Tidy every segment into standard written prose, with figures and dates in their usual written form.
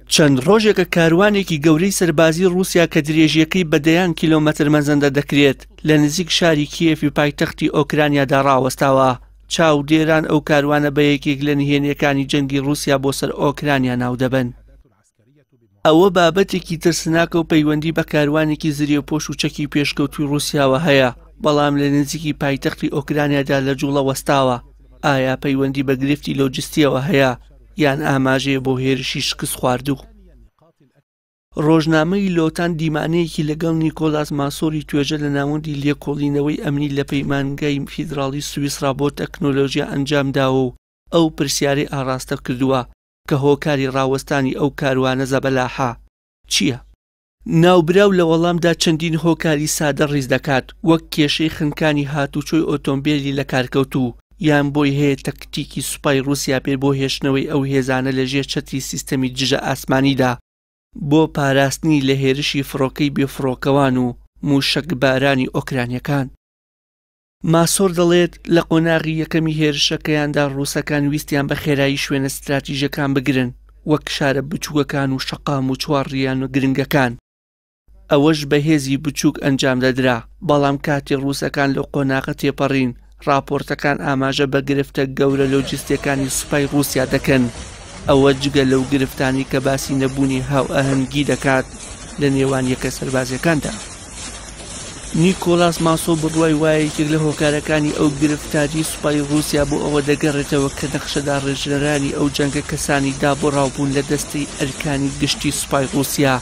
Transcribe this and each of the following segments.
چەند ڕۆژێکە کاروانێکی گەورەی سەربازی ڕووسیا کە درێژییەکەی بە دەیان کیلۆمەتر مەزەندە دەکرێت لە نزیک شاری کیێفی پایتەختی ئۆکرانیادا ڕاوەستاوە. چاودێران ئەو کاروانە بە یەکێک لە نهێنییەکانی جەنگی ڕووسیا بۆ سەر ئۆکرانیا ناودەبەن. ئەوە بابەتێکی ترسناکە و پەیوەندی بە کاروانێکی زرێپۆش و چەکی پێشکەوتووی ڕووسیاوە هەیە، بەڵام لە نزیکی پایتەختی ئۆکرانیادا لە جوڵە وەستاوە. ئایا پەیوەندی بە گرفتی لۆجستییەوە هەیە یان ئاماژەیە بۆ هێرشی شکستخواردوو؟ ڕۆژنامەی لۆتان دیمانەیەکی لەگەڵ نیکۆلاس ماسۆری توێژەر لە ناوەندی لێکۆڵینەوەی ئەمنی لە پەیمانگای فیدراڵی سویسرا بۆ تەکنۆلۆژیا ئەنجامداوە و ئەو پرسیارەی ئاڕاستە کردووە کە هۆکاری ڕاوەستانی ئەو کاروانە زەبەلاحە چییە؟ ناوبراو لە وەڵامدا چەندین هۆکاری سادە ڕیز دەکات، وەک کێشەی خنکانی هاتوچۆی ئۆتۆمبێلی لەکارکەوتوو، یان بۆی هەیە تەکتیکی سوپای ڕووسیا بێت بۆ هێشتنەوەی ئەو هێزانە لە ژێر چەتری سیستەمی دژە ئاسمانیدا، بۆ پاراستنی لە هێرشی فڕۆکەی بێفڕۆکەوان و مووشەکبارانی ئۆکرانییەکان. ماسۆر دەڵێت، لە قۆناغی یەکەمی هێرشەکەیاندا ڕووسەکان ویستیان بە خێرایی شوێنە ستراتیژەکان بگرن وەک شارە بچووکەکان و شەقام و چوارڕیانە گرنگەکان، ئەوەش بە هێزی بچووک ئەنجام دەدرا، بەڵام کاتێ ڕووسەکان لەو قۆناغە تێپەڕین، ڕاپۆرتەکان ئاماژە بە گرفتە گەورە لۆجستییەکانی سوپای ڕووسیا دەکەن، ئەوە جگە لەو گرفتانەی کە باسی نەبوونی هاوئاهەنگی دەکات لە نێوان یەکە سەربازییەکاندا. نیکۆلاس ماسۆ بڕوای وایە یەکێک لە هۆکارەکانی ئەو گرفتاریەی سوپای ڕووسیا بۆ ئەوە دەگەڕێتەوە کە نەخشەداڕێژەرانی ئەو جەنگە کەسانی دابڕاو بوون لە دەستەی ئەرکانی گشتی سوپای ڕووسیا،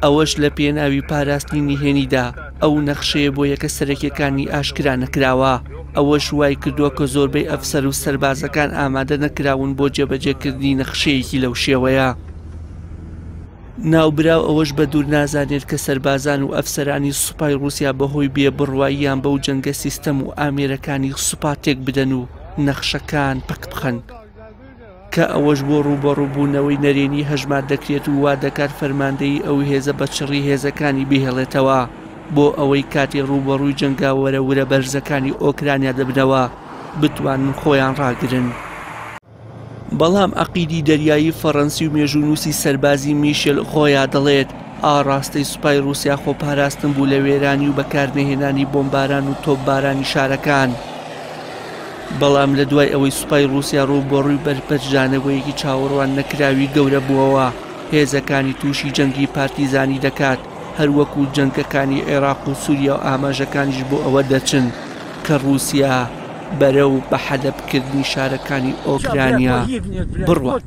ئەوەش لە پێناوی پاراستنی نهێنیدا ئەو نەخشەیە بۆ یەکە سەرەکیەکانی ئاشکرا نەکراوە، ئەوەش وای کردووە کە زۆربەی ئەفسەر و سەربازەکان ئامادە نەکراون بۆ جێبەجێکردنی نەخشەیەکی لەو شێوەیە. ناوبراو ئەوەش بە دوور نازانێت کە سەربازان و ئەفسەرانی سوپای ڕووسیا بەهۆی بێ بڕواییان بەو جەنگە سیستەم و ئامێرەکانی سوپا تێک بدەن و نەخشەکان پەک بخەن، کە ئەوەش بۆ ڕووبەڕووبوونەوەی نەرێنی هەژمار دەکرێت و وا دەکات فەرماندەیی ئەو هێزە بە چڕی هێزەکانی بهێڵێتەوە بۆ ئەوەی کاتێ ڕووبەڕووی جەنگاوەرە ورە بەرزەکانی ئۆکرانیا دەبنەوە بتوانن خۆیان ڕاگرن. بەڵام عەقیدی دەریایی فەڕەنسی و مێژوونووسی سەربازی میشێل غۆیا دەڵێت، ئاڕاستەی سوپای ڕووسیا خۆپاراستن بوو لە وێرانی و بەکارنەهێنانی بۆمباران و تۆپبارانی شارەکان. بەڵام لە دوای ئەوەی سوپای ڕووسیا ڕووبەڕووی بەرپەرچدانەوەیەکی چاوەڕوان نەکراوی گەورە بووەوە، هێزەکانی تووشی جەنگی پارتیزانی دەکات، هەروەکو جەنگەکانی عێراق و سوریا و ئاماژەکانیش بۆ ئەوە دەچن کە ڕووسیا بەرەو بە حەلەبکردنی شارەکانی ئۆکرانیا بڕوات.